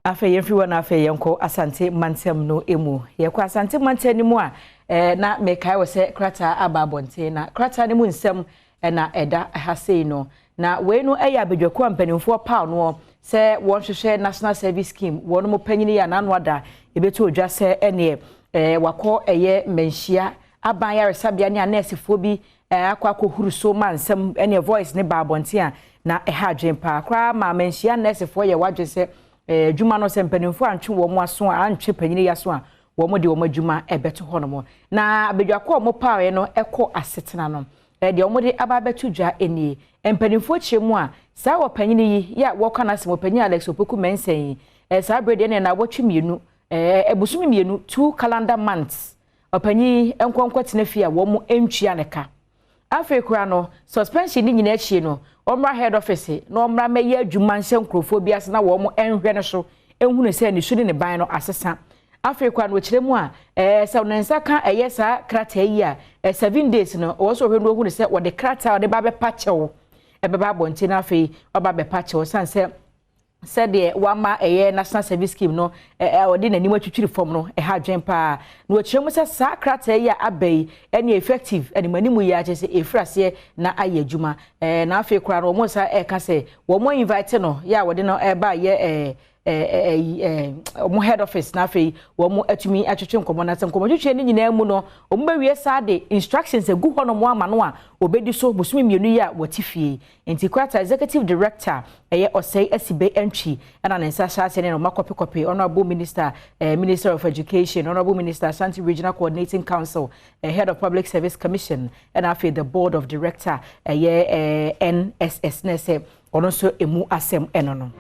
Afei yɛmfiri hɔ na afei yɛnkɔ Asante mantam no mu. Yɛkɔ Asante mantam no mu a, na mekae wɔ sɛ krataa aba abɔnten, na krataa no mu nsɛm na ɛda ha sei no. Na wei no yɛ abadwakuo a mpanimfoɔ paw noɔ sɛ wɔnhwehwɛ National Service Scheme wɔn mo panyin yi a n'ano ada ebetu odwa sɛ ɛneɛ wakɔ ɛyɛ Manhyia aban yaresabea ne anɛɛsefoɔ bi akɔ akɔhuru so ma nsɛm ɛneɛ voice ne ba abɔnten a na ɛha adwen paa koraa ma Manhyia nɛɛsefoɔ yɛ wadwe sɛ adwuma no sɛ mpanimfoɔ antwe wɔn aso a, antwe panyin yi aso a, wɔn de wɔn adwuma ɛbɛto hɔnom. Na abadwako a wɔn paeɛ no ɛkɔ asetena no, deɛ wɔn de aba abɛto dwa nie. Mpanimfoɔ kyerɛ mu a, saa ɔpanyin yi yɛ a wɔka n'asɛm, ɔpanyin Alex Opoku Mensah yi, saa abere deɛ ne na awɔtwe 2, ɛbosome 2, 2 calendar months, ɔpanyin nkɔnkɔ tena fie a wɔn ntua ne ka. Afei koraa no, suspension ne nyinaa akyi no, ɔmmra head office na ɔmmra mɛyɛ adwuma nhyɛ nkurɔfoɔ bi ase na wɔn nhwɛ no so nhunu sɛ ne su ne ne ban no asesa. Afei koraa no, wɔkyerɛ mu a, sɛ ne nsa ka ɛyɛ saa krataa yi a, 7 days no, ɔwɔ sɛ ɔhwɛ no ohunu sɛ wɔde krataa a ɔde ba bɛpa kyɛw ɛbɛba abɔnten. Na afei ɔba bɛpa kyɛw san sɛ sɛdeɛ wama ɛyɛ National Service Scheme no ɔde n'anim atwitwiri fam no, ɛha adwen paa. Na wɔkyerɛ mu sɛ saa krataa yi a aba yi ɛne effective anim anim yi akyerɛ sɛ ɛfiri aseɛ na ayɛ adwuma. Na afei koraa no, wɔn nsa ɛka sɛ wɔn invite no yɛ a wɔde no ɛba yɛ ɛɛ ɛɛ wɔn head office na afei wɔn atumi atwitwi nkɔmɔ. Na sɛ nkɔmɔ twitwi ne nyinaa mu no, wɔn bɛwie saa de instructions egu hɔ nom ama no a obedi so bosome 2 yi a wɔte fie. Nti krataa executive director ɛyɛ Ɔsɛe Asibe Ntwi ɛna ne nsa hyɛ ase ne na ɔma kɔpekɔpe Honourable Minister, Minister of Education, Honourable Minister, Ashanti Regional Coordinating Council, Head of Public Service Commission, ɛna afei the board of director ɛyɛ NSS na ɛsɛ ɔno nso emu asɛm ɛno no.